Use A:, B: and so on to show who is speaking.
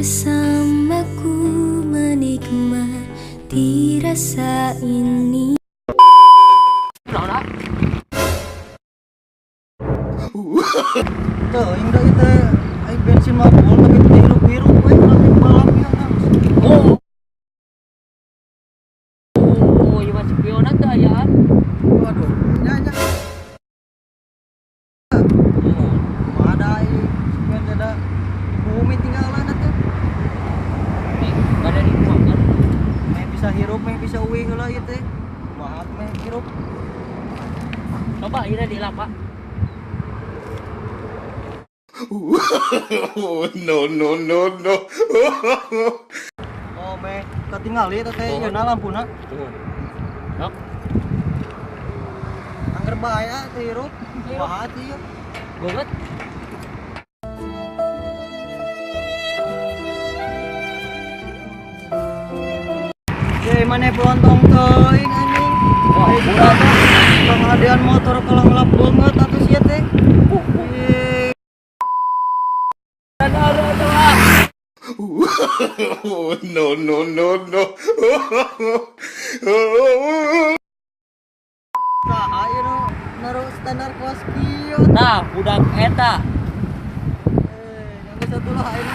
A: Bersamaku menikmati rasa ini.
B: Naon ah?
C: Teuing da ieu teh, ai bensin mah full tapi teu hirup-hirup we tapi balap ya.
B: Oh. Oh, ieu mah spiona teu ayaan.
C: Waduh, nya nya. Kumaha da ai spion teh da di bumi tinggalan atuh.
B: Nih, bade dikumahakeun?
C: Meh bisa hirup, meh bisa uih heula ieu teh. Kumaha meh hirup?
B: Coba ieu di lapak.
D: No, no, no, no.
C: Oh, meh katingali eta teh
B: Oh.
C: yeuna lampuna.
B: Sok.
C: Angger bae ah teh hirup. Kumaha teh ieu?
B: Beungeut.
C: Ye maneh pelontong teuing anjing.
B: Wah,
C: Ai
B: budak.
C: Panghadean motor kalah beungeut atuh sia teh. Ye.
D: No, no, no, no.
C: Saha ieu nu naruh standar kelas kieu?
B: Nah, budak eta.
C: Eh, yang geus atuh lah ayeuna.